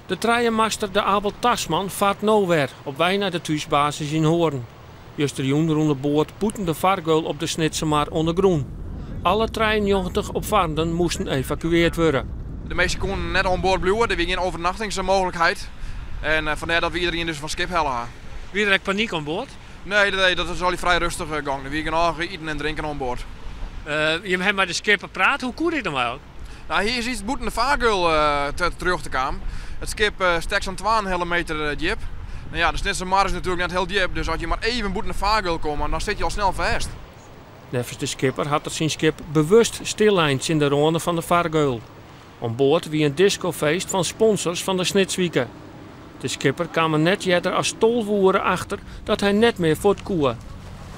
De trijemaster de Abel Tasman fart no wer, op wei nei de thúsbasis yn Hoorn. Justerjûn rûn de boat bûten de fargeul op de Snitsermar oan de grûn. Alle 93 opfarrenden moasten evakueard wurde. De minsken koenen net oan board bliuwe, der wie gjin overnachtingsmooglikheid. En eh, fandêr dat we iderien dus fan skip helle ha. Wie der ek panyk oan board? Nee, nee, dat is al frij rêstich gong. Der wie genôch iten en drinken oan board. Uh, jim hawwe mei de skipper praat, hoe koe dit no eigentlik? No, hy is yts bûten de fargeul terjochte kaam. It skip stekt sa'n 2,5 meter djip. No ja, de Snitsermar is natuerlik net hiel djip, dus as je mar even bûten de fargeul komme, dan sitte je al snel fêst. Neffens de skipper hat er syn skip bewust stillein tsjin de râne fan de fargeul. Oan board wie in diskofeest fan sponsors fan de Snitswike. De skipper kaam net earder as 12 oere achter dat hy net mear fuort koe.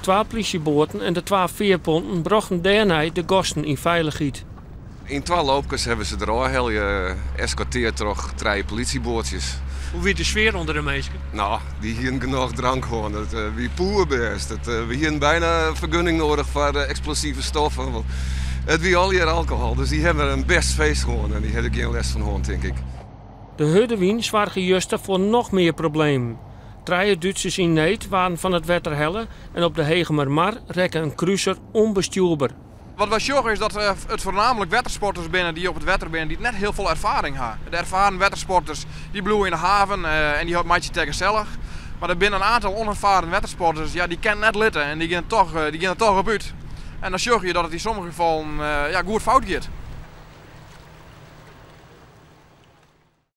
Twa plysjeboaten en de twa fearponten brochten dêrnei de gasten yn feilichheid. Yn twa loopkes hawwe se der ôfhelle, eskortearre troch trije polysjeboatsjes. Hoe wie de sfear ûnder de minsken? No, dy hienen genôch drank hân. It uh, wie poerbêst. It, we hienen byna in fergunning nedich foar de eksplosive stoffen. Want it wie allegear alkohol, dus dy hawwe in bêst feest hân en dy hawwe der gjin lêst fan hân, tink ik. De hurde wyn soarge juster foar noch mear problemen. Trije Dútsers yn need waarden fan it wetter helle en op de Hegemermar rekke in kruser ûnbestjoerber. Wat wy sjogge is dat it foarnaamlik wettersporters binne dy't op it wetter binne, dy't net hiel folle erfaring ha. De erfaren wettersporters dy bliuwe yn de haven en dy meitsje it gesellich. Mar der binne in oantal ûnerfaren wettersporters, ja, dy kinne net litte en dy gean toch, dy gean der toch op út. En dan sjogge je dat it yn sommige gefallen, ja, goed fout giet.